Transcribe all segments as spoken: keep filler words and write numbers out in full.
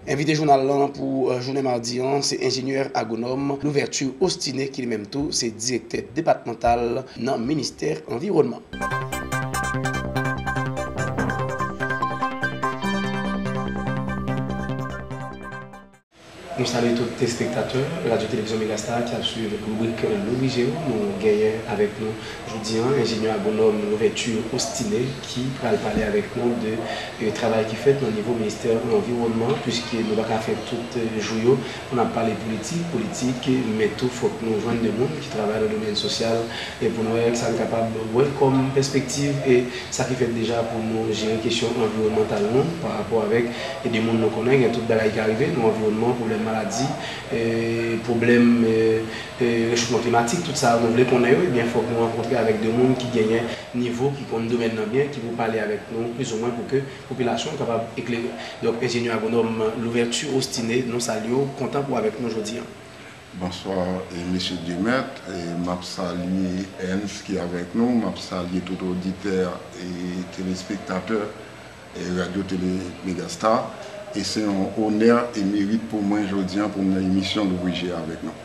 Envite jounal lan pou, eh, jounen madi an, se enjenyè agwonòm Louverture Ostiné, ki li menm tou se direktè depatmantal nan ministè anviwònman. Nou salye tout telespektatè Radyo Televizyon Megastar ki ap swiv ribrik Louvri je w. Nou genyen avèk nou jodi an enjenyè agwonòm Louverture Ostiné ki pral pale avèk nou de, eh, travay ki fèt nan nivo ministè anviwònman, piske nou pa ka fè tout, eh, jou yo pou n ap pale politik, politik, men tou fòk nou jwenn de moun ki travay nan domèn sosyal, e pou nou wè sa n kapab wè kòm pèspektiv, e sa ki fèt deja pou nou jere kesyon anviwònmantal nou pa rapò avèk, e de moun nou konnen, gen tout bagay ki ka rive nan anviwònman, pwoblèm maladi, e pwoblèm, e, e rechofman klimatik, tout sa nou vle konnen yo, ebyen fòk nou rankontre avèk de moun ki genyen nivo, ki konn domèn nan byen, ki pou pale avèk nou plizoumwen pou ke popilasyon kapab eklere. Donk, enjenyè agwonòm Louverture Ostiné, nou salye w, kontan pou w avèk nou jodi an. Bonswa, e, mesye Dieumaitre, e, m ap salye Ernst ki avèk nou, m ap salye tout oditè e telespektatè, e, Radyo Tele Megastar, e se yon onè e merit pou mwen jodi an pou m nan emisyon Louvri je w avèk nou.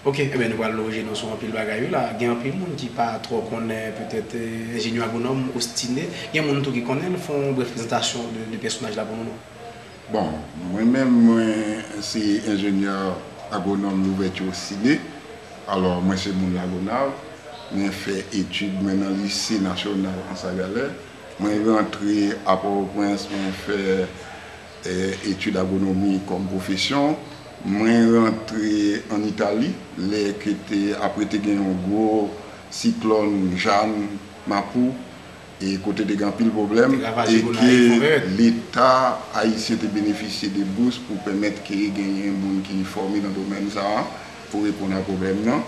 Ok, ebyen nou pral louvri je nou sou anpil bagay wi la. Gen anpil moun ki pa twò konnen petèt, e, enjenyè agwonòm Ostiné. Gen moun tou ki konnen l, fè yon brèf prezantasyon de, de pèsonaj la pou nou non. Bon, mwen menm, mwen se enjenyè agwonòm Louverture Ostiné. Alò, mwen se moun Lagonav. Mwen fè etid mwen nan Lise Nasyonal Anse à Galères. Mwen rantre a Pòtoprens, mwen fè, eh, etid agwonomi kòm pwofesyon. Mwen rantre ann Itali, lè ke te, apre te gen yon gwo siklòn Jeanne, Mapou, e kote te gen anpil pwoblèm, e ke Leta ayisyen te benefisye de bous pou pèmèt ke genyen moun ki fòme nan domèn sa a pou reponn a pwoblèm nan.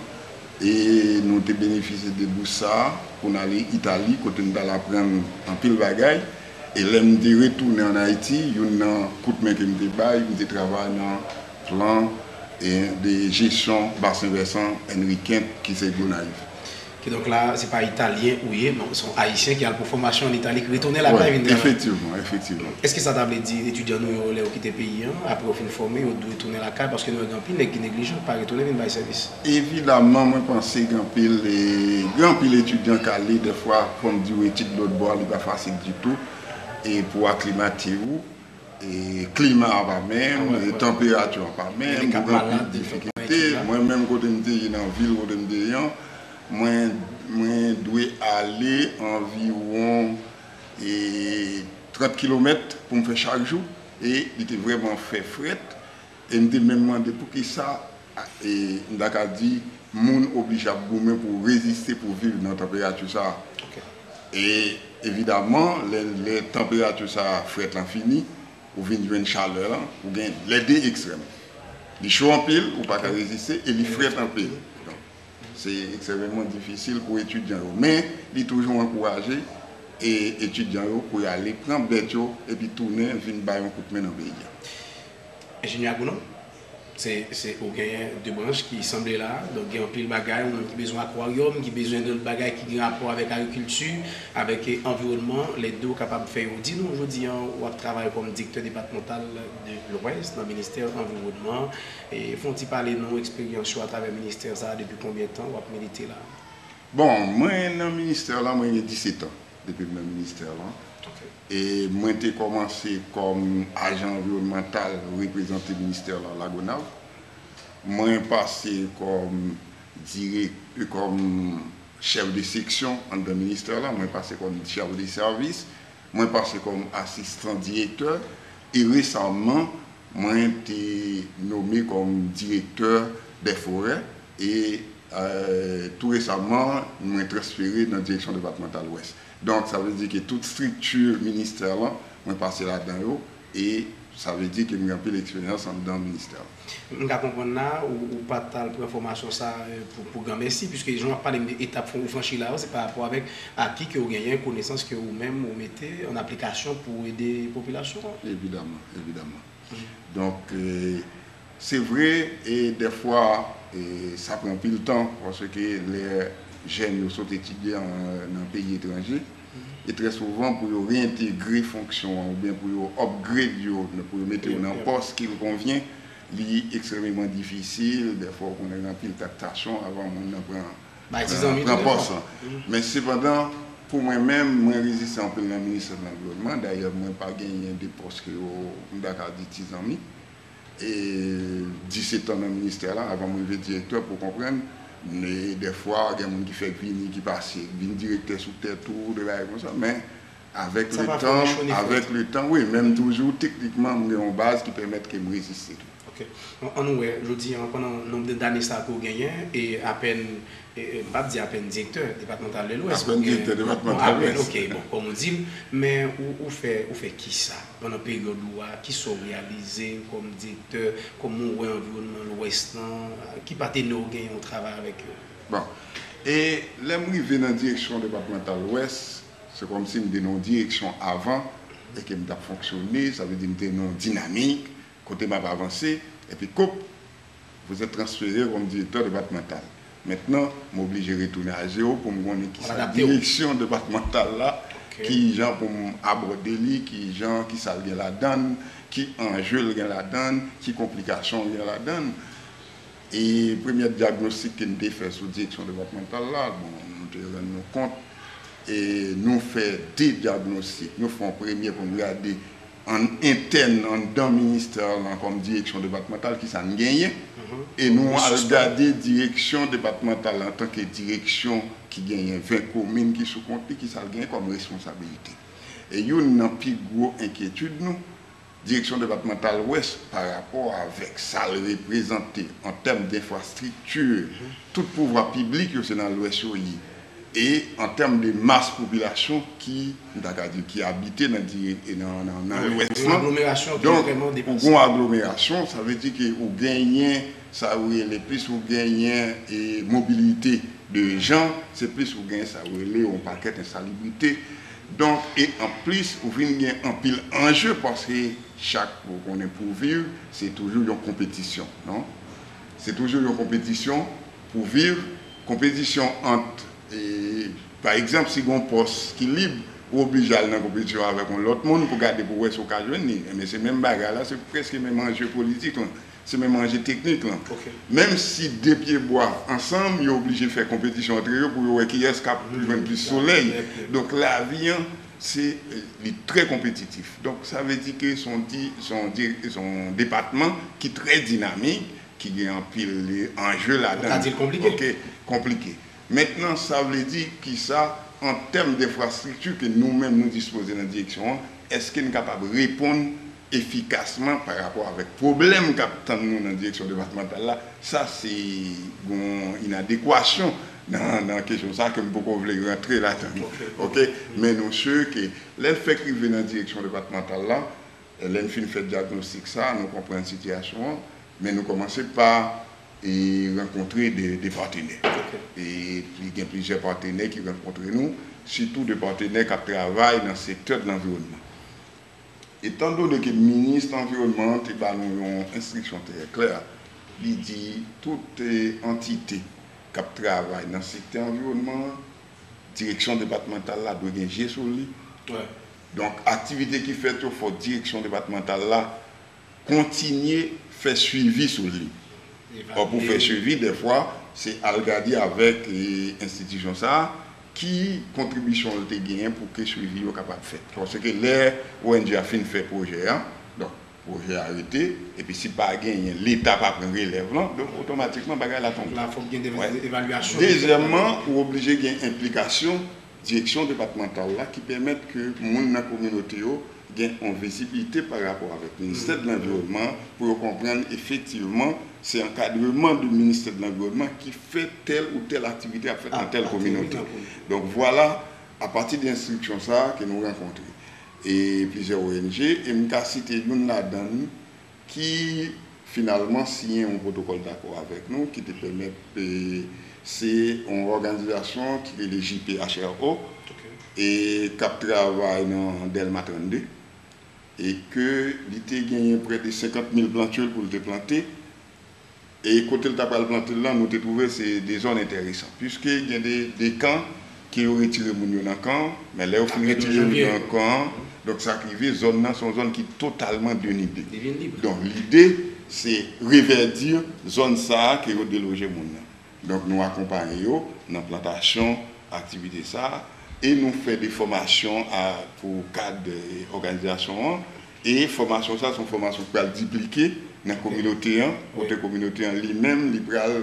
E nou te benefisye de bous sa a pou n ale Itali, kote n t al aprann anpil bagay. E lè m te retounen ann Ayiti, youn nan kout men ke m te bay, m te travay nan plan, e, de jesyon basen vèsan Henry Quint ki se Gonayiv. Kidonk la, se pa Italyen ou ye, non, se yon Ayisyen ki al pou fòmasyon ann Itali, ki retounen lakay, vin travay. Efektivman, efektivman. Èske sa ta vle di etidyan nou yo, lè yo kite peyi an, apre yo fin fòme, yo dwe tounen lakay, paske nou wè gen anpil nèg ki neglijan, ki pa retounen vin bay sèvis? Evidaman, mwen panse gen anpil, e, gen anpil etidyan k ale, dèfwa, fò m di w etid lòt bò a, li pa fasil ditou, e pou aklimate w, e klima a pa menm, e tanperati a pa menm, ou gen anpil difikilte. Mwen menm, kote m te ye nan vil kote m te ye an, mwen, mwen dwe ale anviwon, e, trant kilomèt pou m fè chak jou, e li te vrèman fè frèt, e m te menm mande poukisa, e, m ta ka di, moun oblije ap goumen pou reziste, pou viv nan tanperati sa a. E evidaman, lè, lè tanperati sa a frèt lan fini, ou vin jwenn chalè lan, ou gen lè de ekstrèm. Li cho anpil, ou pa ka reziste, e li frèt anpil. Donk, se ekstrèmeman difisil pou etidyan yo. Men, li toujou ankouraje, e, etidyan yo pou y ale pran bèt yo, epi tounen vin bay yon kout men nan peyi a. Enjenyè agwonòm, se, se, ou genyen de branch ki sanble la, donk gen anpil bagay, ou menm ki bezwen akwaryòm, ki bezwen lòt bagay ki gen rapò avèk agrikilti, avèk, e, anviwònman, lè de w kapab fè yo. Di nou, jodi an, w ap travay kòm direktè depatmantal de Lwès nan ministè anviwònman. E, fè yon ti pale nou eksperyans ou atravè ministè sa a, depi konbyen tan w ap milite la? Bon, mwen nan ministè la, mwen gen disèt an depi m nan ministè lan. E mwen te kòmanse kòm ajan anviwònmantal, reprezante ministè lan Lagonav. Mwen pase kòm direk-, kòm chèf de seksyon anndan ministè lan. Mwen pase kòm chèf de sèvis. Mwen pase kòm asistan direktè. E resaman, mwen te nome kòm direktè dè forè. E, eh, tou resaman, mwen transfere nan direksyon depatmantal Lwès. Donk, sa vle di ke tout estrikti ministè lan, mwen pase ladan yo, e sa vle di ke m gen anpil eksperyans anndan ministè lan. M ka konprann la, ou, ou pa t al pran fòmasyon sa, eh, pou, pou granmèsi, piske jan w ap pale m de etap ou franchi la yo, se pa rapò avèk aki ke w genyen, konesans ke ou menm ou mete an aplikasyon pou ede popilasyon an. Evidaman, evidaman. Donk, eh, se vre, e dèfwa, e sa pran anpil tan, paske lè jèn yo sot etidye an, nan peyi etranje, E trè souvan, pou yo reyentegre fonksyon an oubyen pou yo upgrade yo, pou yo mete yo nan pòs ki l konvyen, li ekstrèmeman difisil. Dèfwa, w konnen gen anpil traktasyon avan moun nan pran, pran pòs lan. Men sepandan, pou mwen menm, mwen reziste anpil nan ministè de lanviwònman. Dayè, mwen pa genyen de pòs ke yo, m ta ka di ti zanmi. E disèt an nan ministè la, avan m rive direktè, pou w konprann. E dèfwa, gen moun ki fèk vini, ki pase, vin direktè sou tèt ou, de bagay konsa. Men, avèk letan, avèk letan, wi, men m toujou, teknikman, m gen yon baz ki pèmèt ke m reziste tou. Ok. An, an nou wè, jodi a, pandan nonb de, dane sa ke w genyen, e apèn, e, e, m p ap di apèn direktè depatmantal de Lwès, apèn direktè depatmantal Lwès. Ok, bon, kòm ou di l, men ou, ou fè, ou fè kisa pandan peryòd ou a, kisa w reyalize kòm direktè, kòman w wè anviwònman Lwès lan, ki patenè w genyen w travay avèk yo? Bon, e lè m rive nan direksyon depatmantal Lwès, se kòmsi m te nan yon direksyon avan, e ke m t ap fonksyone, sa vle di m te nan yon dinamik, kote m ap avanse, epi koup, vous êtes transféré comme directeur départemental. Mentnan, m oblije retounen a zewo pou m konnen kisa direksyon depatmantal la, ki jan pou m abòde li, ki jan, kisa l gen ladan l, ki anje l gen ladan l, ki konplikasyon l gen ladan l. E premyè dyagnostik ke n te fè sou direksyon depatmantal la, bon, nou te rann nou kont, e nou fè de dyagnostik. Nou fè yon premye pou n gade an entèn, anndan ministè lan, kòm direksyon depatmantal, kisa n genyen. E nou al gade direksyon depatmantal la antanke direksyon ki genyen ven komin ki sou kont li, kisa l genyen kòm responsabilite. E youn nan pi gwo enkyetid nou, direksyon depatmantal Lwès, pa rapò avèk sa l reprezante an tèm denfrastrikti, tout pouvwa piblik yo se nan Lwès yo ye. E an tèm de mas popilasyon ki, m ta ka di, ki abite nan, nan, nan, nan Lwès lan. Donk, ou gen yon aglomerasyon, sa vle di ke ou genyen, sa yo rele plis, ou genyen e mobilite de jan, se plis ou genyen sa yo rele yon pakèt ensalibrite. Donk, e anplis, ou vin gen anpil anje paske chak, ou konnen, pou viv, se toujou yon konpetisyon, non? Se toujou yon konpetisyon pou viv, konpetisyon ant, e, pa egzanp, si gen yon pòs ki lib, ou oblije al nan konpetisyon avèk yon lòt moun pou gade pou wè si w ka jwenn li. Enben, se menm bagay la, se prèske menm anje politik lan, se menm anje teknik lan. Menm si de pye bwa ansanm, yo oblije fè konpetisyon antre yo pou yo wè kiyès k ap jwenn plis solèy. Donk, lavi an, se, li trè konpetitif. Donk, sa vle di ke se yon di, se yon di, se yon depatman ki trè dinamik, ki gen anpil anje ladan l. Ou ka di l konplike. Ok, konplike. Mentnan, sa vle di kisa, an tèm denfrastrikti ke nou menm nou dispoze nan direksyon an, èske n kapab reponn efikasman pa rapò avèk pwoblèm k ap tann nou nan direksyon depatmantal la? Sa se yon inadekwasyon nan, nan kesyon sa ke m poko vle rantre ladan l. Ok? Men nou si ke lè l fèk rive nan direksyon depatmantal la, lè n fin fè dyagnostik sa, nou konprann sitiyasyon an, men nou kòmanse pa, e, rankontre de, de patenè. E gen plizyè patenè ki rankontre nou, sitou de patenè k ap travay nan sektè de lanviwònman. Etandone ke minis lanviwònman an te ba nou yon enstriksyon trè klè, li di tout, e, antite k ap travay nan sektè anviwònman an, direksyon depatmantal la dwe gen je sou li. Donk, aktivite ki fèt yo, fòk direksyon depatmantal la kontinye fè swivi sou li. Ò, pou fè swivi, dèfwa, se al gade avèk, e, enstitisyon sa a, ki kontribisyon l te genyen pou ke swivi yo kapab fèt. Paske lè O N G a fin fè pwojè a, donk, pwojè a rete, epi si pa genyen, Leta pa pran relèv lan, donk, otomatikman, bagay la tonbe. La, fòk gen de evalyasyon. Dezyèmman, ou oblije gen enplikasyon direksyon depatmantal la ki pèmèt ke moun nan kominote yo gen yon vizibilite pa rapò avèk ministè de lanviwònman pou yo konprann efektivman se ankadreman de ministè de lanviwònman ki fè tèl ou tèl aktivite ap fèt nan tèl kominote. Donk, vwala, apati de enstriksyon sa a ke nou rankontre e plizyè O N G, e m ka site youn ladan l ki finalman siyen yon pwotokòl dakò avèk nou, ki te pèmèt, e, se yon òganizasyon ki rele J P H R O, e k ap travay nan Dèlma trannde, e ke li te genyen prè de senkant mil plantye pou l te plante, e kote l ta pral plante l lan, nou te twouve se de zòn enteresan, piske gen de, de kan, ke yo retire moun yo nan kan an, men lè yo fin retire yo nan kan an, donk sa k rive, zòn nan se yon zòn ki totalman denide. Donk lide, se revèdi zòn sa a ke yo deloje moun nan. Donk nou akonpaye yo nan plantasyon, aktivite sa a, e nou fè de fòmasyon a, pou kad, eh, òganizasyon an, e fòmasyon sa a se yon fòmasyon ki pral diplike nan kominote an, kote kominote an li menm, li pral,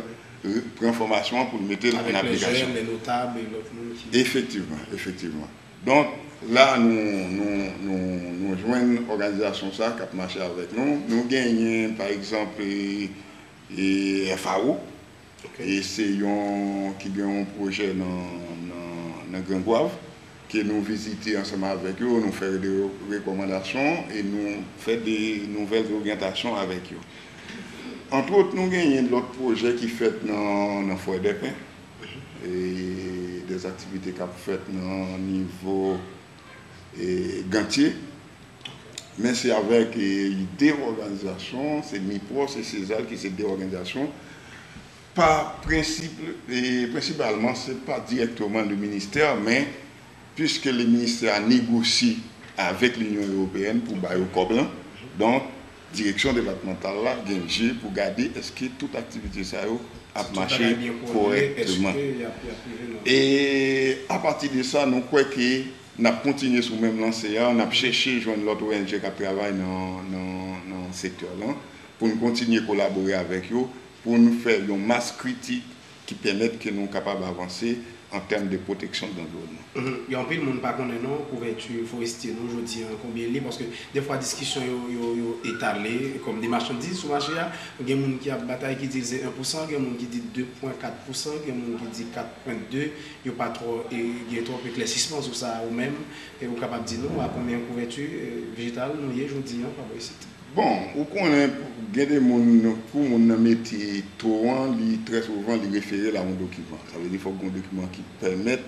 eh, pran fòmasyon an pou l mete l an aplikasyon. Avèk lè jèn, lè notab e lòt moun ki Efektivman, efektivman. Donk, la, nou, nou, nou, nou jwenn òganizasyon sa a k ap mache avèk nou. Nou genyen, pa egzanp, e, e F A O, e se yon, ki gen yon pwojè nan, nan, nan Gran Gwav, ke nou vizite ansanm avèk yo, nou fè de rekòmandasyon e nou fè de nouvèl oryantasyon avèk yo. Antwòt, nou genyen lòt pwojè ki fèt nan, nan Forèdèpen, e de aktivite k ap fèt nan nivo, e Gantye. Men se avèk, e, de òganizasyon, se MIPROS e SEZAL ki se de òganizasyon. Pa prensip, e, prensipalman, se pa dirèkteman le ministè, men piske le ministè a negosye avèk Linyon Ewopeyèn pou ba yo kòb lan, donk, direksyon depatmantal la gen je pou gade èske tout aktivite sa yo ap mache kòrèkteman. E apati de sa, nou kwè ke n ap kontinye sou menm lanse a, n ap chèche jwenn lòt O N G k ap travay nan, nan, nan sektè lan, pou n kontinye kolabore avèk yo, pou n fè yon mas kritik ki pèmèt ke nou kapab avanse an tèm de pwoteksyon de lanviwònman. Mhm. Gen anpil moun pa konnen non kouvèti forestye nou jodi an, konbyen li, paske defwa diskisyon yo, yo, yo etale kòm de machandiz sou mache a. Gen moun ki ap batay ki di l se en pousan, gen moun ki di de pwen kat pousan, gen moun ki di kat pwen de, yo pa twò, e, gen twòp eklèsisman sou sa ou menm, e ou kapab di nou a konbyen kouvèti, e, vejetal nou ye jodi an pa bò isit. Bon, ou konnen, gen de moun, kou moun nan mete to an, li trè souvan, li refere l a yon dokiman. Sa vle di, fòk gen yon dokiman ki pèmèt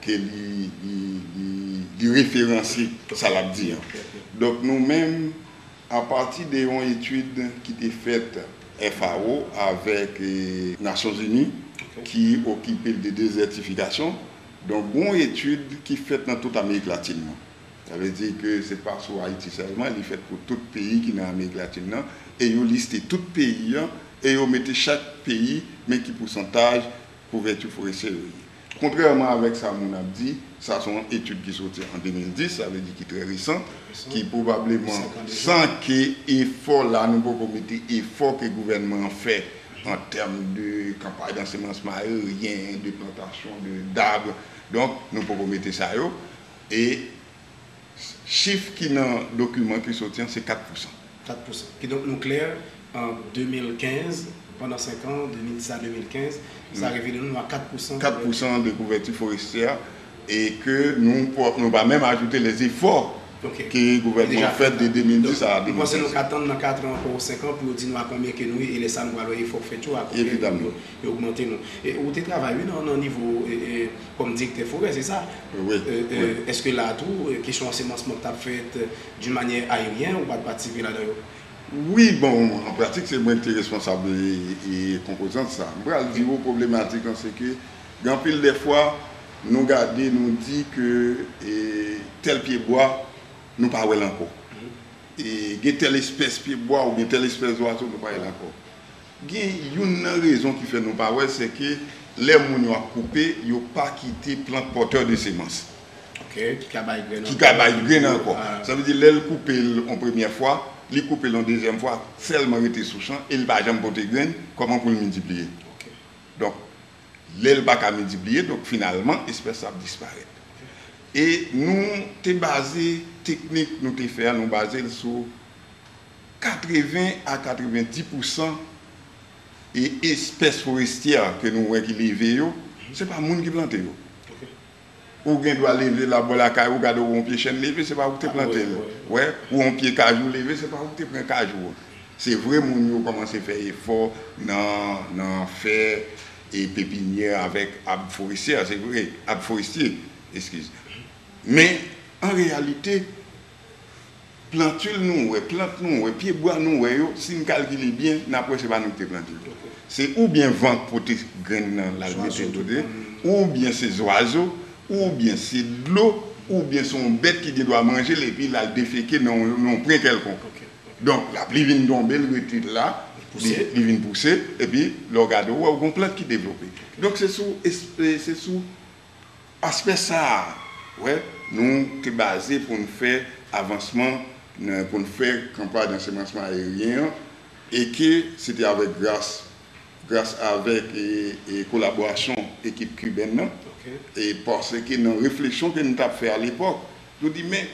ke li, li, li, li referanse sa l ap di an. Donk, nou menm, apati de yon etid ki te fèt F A O avèk, eh, Nasyonzini, ki okipe l de dezètifikasyon, donk, gen yon etid ki fèt nan tout Amerik Latin nan. Sa vle di ke se pa sou Ayiti sèlman, li fèt pou tout peyi ki nan Amerik Latin nan, e yo liste tout peyi an, e yo mete chak peyi, men ki pousantaj kouvèti forestye yo ye. Kontrèman avèk sa moun ap di, sa se yon etid ki soti an de mil dis, sa vle di ki trè resan, ki pwobableman san ke efò la, nou poko mete efò ke gouvènman an fè an tèm de kanpay d'ensemencement aérien, de plantasyon de dab. Donk, nou poko mete sa yo. E chif ki nan dokiman ki soti an, se kat pousan. Kat pousan. Kidonk, nou klè, an de mil kenz, pandan senk an, de mil dis a de mil kenz, sa revele nou a kat pousan. Kat pousan de kouvèti forestyè, e ke nou, nou pa menm ajoute lèzefò ke gouvènman an fè de de mil dis a de mil kenz. Donk, nou panse nou ka tann nan kat an ankò ou senk an pou yo di nou a konbyen ke nou ye, e lè sa nou pral wè efò k fèt yo, a konbyen yo, yo ogmante nou. E ou te travay, wi, nan, nan nivo, e, e, kòm direktè forè, se sa? Wi, wi. Èske la tou, e, kesyon ansemansman k t ap fèt, e, d'une manière aérienne, ou pa t patisipe ladan yo? Wi, bon, an pratik, se mwen ki te responsab, e, e, konpozant sa. M pral di w pwoblematèk lan, se ke gen anpil de fwa, nou gade, nou di ke, e, tèl pyebwa, nou pa wè l ankò. E, gen tèl espès pyebwa oubyen tèl espès zwazo, nou pa wè l ankò. Gen youn nan rezon ki fè nou pa wè, se ke lè moun yo ap koupe, yo pa kite plant pòtè de semans. Ok, ki ka bay grenn ankò. Ki ka bay grenn ankò. Sa vle di, lè l koupe l yon premyè fwa, li koupe l yon dezyèm fwa, sèlman rete sou chan, e li pa janm pote grenn, kòman pou l miltipliye? Ok. Donk, lè l pa ka miltipliye, donk, finalman, espès la ap disparèt. E nou te baze, teknik nou te fè a, nou baze l sou katreven a katrevendi pousan e espès forestyè ke nou wè ki leve yo, se pa moun ki plante yo. Ok. Ou gen dwa leve la bò lakay ou, gade w yon pye chèn leve, se pa ou ki te plante l. Wè, ou yon pye kajou leve, se pa ou ki te pran kajou an. Se vre, moun yo kòmanse fè efò nan, nan fè e pepinyè avèk ab forestyè, se vre, ab forestye, eskize. Men, an reyalite, plantil nou wè, plant nou wè, pyebwa nou wè yo, si n kalkile byen, n ap wè se pa nou ki te plante yo. Se oubyen van k pote grenn nan l al mete l kote, oubyen se zwazo, oubyen se dlo, oubyen se yon bèt ki gen dwa manje l epi l al defeke nan yon, nan yon pwen kèlkonk. Donk, l ap, li vin tonbe, l rete la, li, li vin pouse, epi lè w gade, w wè w gen yon plant ki devlope. Donk, se sou, se sou aspè sa a, wè, nou te baze pou n fè avansman, pou n fè kanpay dansemansman ayeryen an, e ke se te avèk gras, gras avèk e, e kolaborasyon ekip kibèn nan, e paske nan refleksyon ke nou t ap fè alepòk, nou di, men,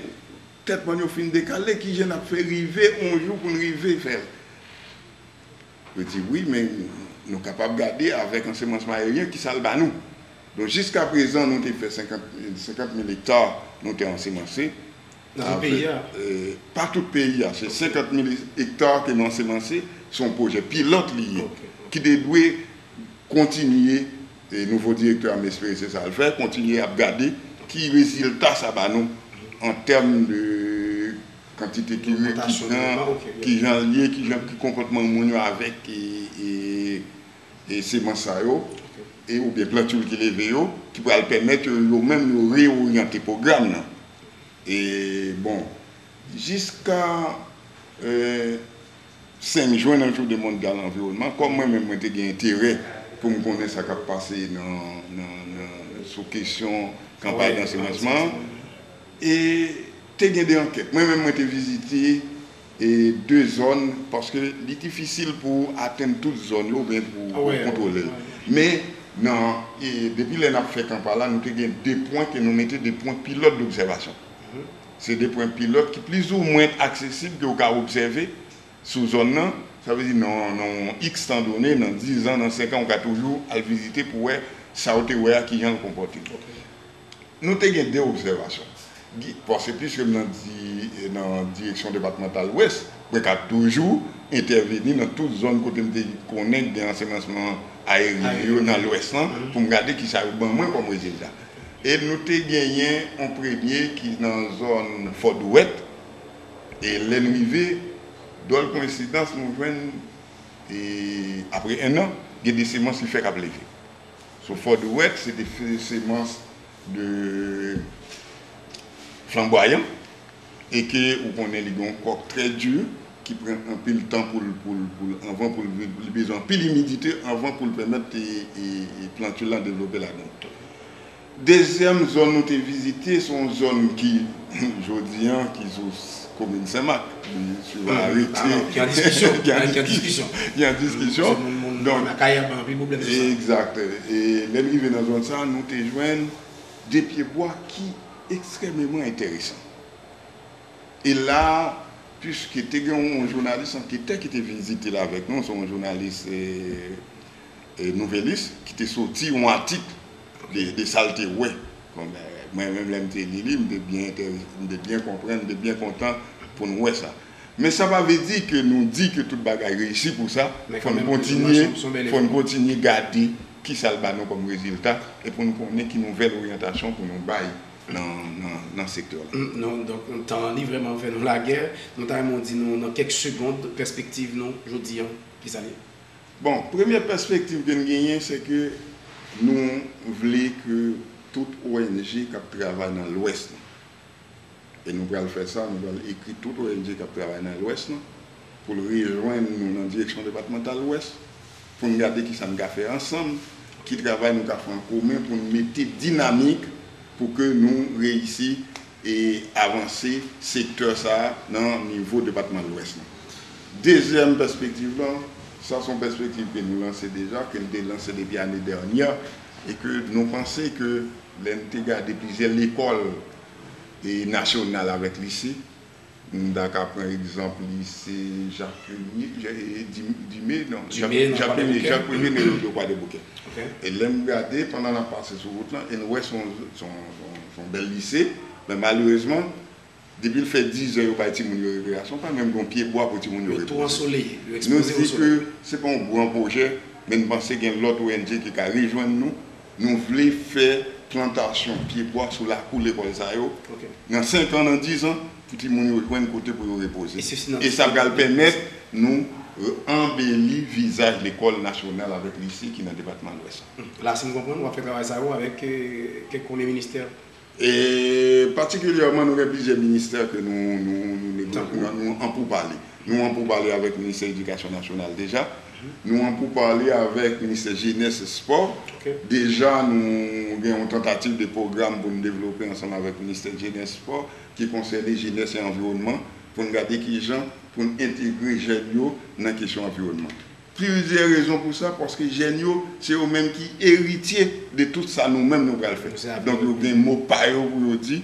tèt mòn yo fin dekale, kijan n ap fè rive yon jou pou n rive fè l? Yo di, wi, men nou kapab gade avèk ansemanseman ayeryen kisa l ba nou. Donk, jiskaprezan, nou te fè senkant, senkant mil ekta, nou te ansemanse. Nan tout peyi a? Pa tout peyi a, se senkant mil ekta ke nou ansemanse, se yon pwojè pilòt li ye, ki te dwe kontinye, e nouvo direktè a, m espere se sa l fè, kontinye ap gade ki rezilta sa ba nou an tèm de kantite ki re-, ki pran, ki jan l ye, ki jan, ki konpòtman moun yo avèk e, e, e semans sa yo, e oubyen plantil ki leve yo, ki pral pèmèt yo, yo menm yo reoryante pwogram nan. E bon, jiska, e, senk jen nan Journée Mondiale Environnement, kòm mwen menm mwen te gen enterè pou m konnen sa k ap pase nan, nan, nan, sou kesyon kanpay dansemansman an, e te gen de ankèt. Mwen menm mwen te vizite e de zòn, paske li difisil pou w atenn tout zòn yo oubyen pou w kontwole l. Men, nan, e depi lè n ap fè kanpay la, nou te gen de pwen ke nou mete de pwen pilòt dobsèvasyon. Se de pwen pilòt ki plizoumwen aksesib ke w ka obsève sou zòn nan. Sa vle di nan, nan yon X tan done, nan diz an, nan senk an, w ka toujou al vizite pou wè sa w te wè a, kijan l konpòte. Nou te gen de obsèvasyon. Paske piske m nan di, nan direksyon depatmantal Lwès, mwen ka toujou entèveni nan tout zòn kote m te konnen gen ansemanseman ayeryen yo nan Lwès lan, pou m gade kisa yo ban mwen kòm rezilta. E nou te genyen yon premye ki nan zòn Fò Dwèt, e lè n rive, dwòl koyensidans, nou jwenn, e apre en an, gen de semans ki fèk ap leve. Sou Fò Dwèt, se te fe-, semans de flanbwayan, e ke ou konnen li gen yon kòk trè di, ki pran anpil tan pou l, pou l, pou l, anvan pou l, li bezwen anpil imidite anvan pou l pèmèt e, e, e plantil lan devlope ladan l. Dezyèm zòn nou te vizite, se yon zòn ki, jodi an, ki sou s-, komin Senmak, ki sou arete, ki an diskisyon, ki an diskisyon. Ki an diskisyon. Donk, egzakt. E lè n rive nan zòn sa, nou te jwenn de pyebwa ki ekstrèmeman enteresan. E la, piske te gen yon jounalis anketè ki te vizite l avèk nou, se yon jounalis, e, e, nouvelis, ki te soti yon atik de, de sa l te wè. Bon, ben, mwen menm, lè m te li li, m te byen enterese, m te byen konprann, m te byen kontan pou n wè sa. Men sa pa vle di ke nou di ke tout bagay reyisi pou sa. Fò n kontinye, fò n kontinye gade kisa l ba nou kòm rezilta, e pou n konnen ki nouvèl oryantasyon pou nou bay nan, nan, nan sektè la. Non, donk, tan an li vrèman fè nou lagè. Nou ta renmen w di nou, nan kèk segond, pèspektiv nou jodi an, kisa l ye? Bon, premye pèspektiv ke n genyen, se ke nou vle ke tout O N G k ap travay nan Lwès lan, e nou pral fè sa, nou pral ekri tout O N G k ap travay nan Lwès lan, pou l rejwenn nou nan direksyon depatmantal Lwès, pou n gade kisa n ka fè ansanm, ki travay nou ka fè an komen pou n mete dinamik pou ke nou reyisi e avanse sektè sa a nan nivo depatman Lwès lan. Dezyèm pèspektiv lan, sa se yon pèspektiv ke nou lanse deja, ke n te lanse depi ane dènyè, e ke nou panse ke lè n te gade plizyè lekòl e nasyonal avèk lise, m ta ka pran egzanp lise Jak Premye, e, Di-, Dime, non, Jak Premye, Jak Premye nan Kwadèboukè. E lè m gade, pandan n ap pase sou wout lan, e n wè se yon, se yon, se yon, se yon bèl lise, men malerezman, depi l fè diz è yo bay timoun yo rekreyasyon, pa menm gen yon pyebwa pou timoun yo repoze. Nou di ke se pa yon gran pwojè, men n panse gen lòt O N G ki ka rejwenn nou. Nou vle fè plantasyon pyebwa sou lakou lekòl sa yo. Nan senk an, nan diz an, pou timoun yo jwenn kote pou yo repoze. E sa pral pèmèt nou anbeli vizaj lekòl nasyonal avèk lise ki nan depatman Lwès la. La, si m konprann, w ap fè travay sa yo avèk eh, kèk premye ministè. E patikilyèman, nou gen plizyè ministè ke nou, nou, nou, nou, nou, nou an pou pale. Nou an pou pale avèk Ministè Edikasyon Nasyonal deja. Nou an pou pale avèk Ministè Jenès e Espò. Deja, nou gen yon tantativ de pwogram pou n devlope ansanm avèk Ministè Jenès e Espò ki konsène jenès e anviwònman, pou n gade kijan pou n entegre jèn yo nan kesyon anviwònman. Plizyè rezon pou sa, paske jèn yo, se yo menm ki eritye de tout sa nou menm nou pral fè. Donk, yo gen mo pa yo pou yo di,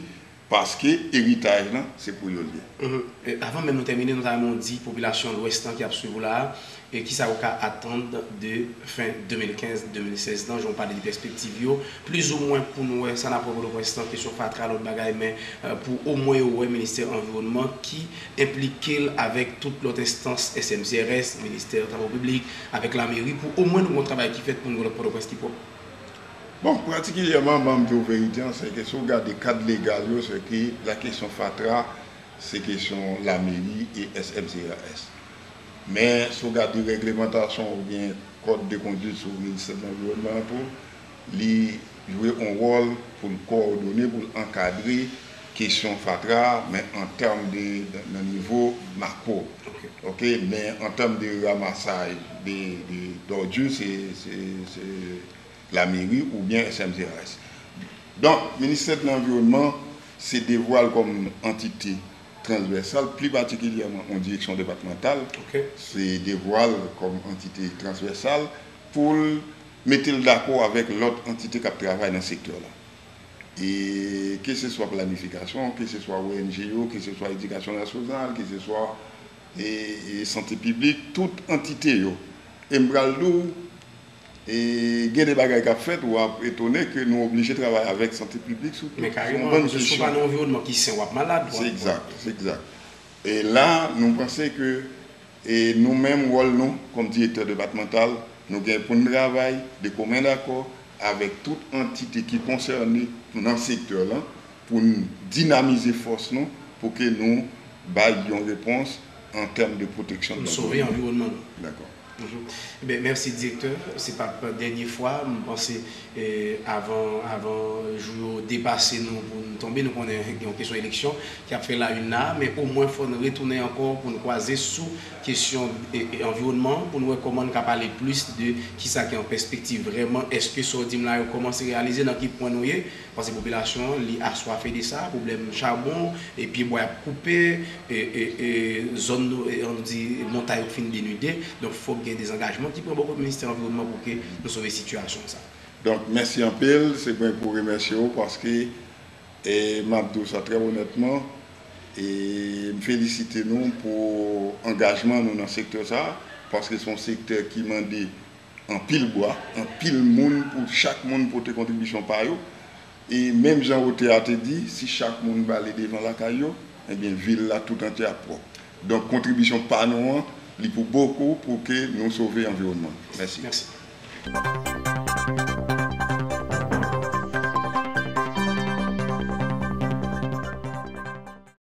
paske eritaj lan, se pou yo l ye. Avan menm nou tèmine, nou ta renmen w di popilasyon Lwès lan ki ap swiv ou la a, e kisa yo ka atann de fen de mil kenz, de mil sèz lan, jan w pale de pèspektiv yo, plizoumwen pou nou wè sa n ap wè Pòtoprens lan, kesyon fatra, lòt bagay, men pou omwen yo wè Ministè Anviwònman ki enplike l avèk tout lòt enstans, S M C R S, Ministè Travo Piblik, avèk Lameri, pou omwen nou gen yon travay ki fèt pou nou gen lòt Pòtoprens ki pwòp. Bon, patikilyèman, ban m di w verite an, se ke si w gade kad legal yo, se ke la kesyon fatra, se kesyon Lameri e S M C R S. Men, si w gade règlemantasyon oubyen kòd de kondwit sou Ministè de Lanviwònman an tou, li jwe yon wòl pou l kowòdone, pou l ankadre kesyon fatra, men an tèm de, nan nivo makwo. Oke, men an tèm de ramasaj de, de, dòdi, se, se, se Lameri oubyen S M C R S. Donk, Ministè de Lanviwònman, se devwa l kòm antite transvèsal, pli patikilyèman yon direksyon depatmantal, se devwa l kòm antite transvèsal pou l mete l dakò avèk lòt antite k ap travay nan sektè la. E keseswa planifikasyon, keseswa O N G yo, keseswa edikasyon nasyonal, keseswa e, e sante piblik, tout antite yo. E m pral di w, e gen de bagay k ap fèt, w ap etone ke nou oblije travay avèk sante piblik sou tout, sou yon bann kesyon. Men kareman, paske si w pa nan yon anviwònman ki sen, w ap malad. Se egzak, se egzak. E la, nou panse ke, e nou menm, wòl nou, kòm direktè depatmantal, nou gen pou n travay de komen dakò avèk tout antite ki konsène nan sektè lan, pou n dinamize fòs nou, pou ke nou bay yon repons an tèm de pwoteksyon de lanviwònman. Pou n sove anviwònman nou. Dakò. Eben, mèsi, direktè. Se p ap dènye fwa, m panse, eh, avan, avan jou yo depase nou pou n tonbe. Nou konnen gen yon kesyon eleksyon ki ap fè la une la, men omwen fò n retounen ankò pou n kwaze sou kesyon, eh, eh, anviwònman, pou n wè kòman n ka pale plis de kisa ki an pèspektiv vrèman. Èske sa w di m la yo kòmanse reyalize, nan ki pwen nou ye? Paske popilasyon an, li aswafe de sa, pwoblèm chabon, e pyebwa y ap koupe, e, e, e zòn nou, e, ann di, montay yo fin denide. Donk, fòk gen dezangajman ki pran bò kote Ministè Anviwònman pou ke nou sove sitiyasyon sa. Donk, mèsi anpil. Se mwen pou remèsye w paske, e, m ap di w sa trè onètman, e m felisite nou pou angajman nou nan sektè sa, paske se yon sektè ki mande anpil bwa, anpil moun pou chak moun pote kontribisyon pa yo. E menm jan otè a te di, si chak moun bale devan lakay yo, ebyen vil la tout antye ap pwòp. Donk kontribisyon pa nou an, li pou bokou pou ke nou sove anviwònman. Mèsi. Mèsi.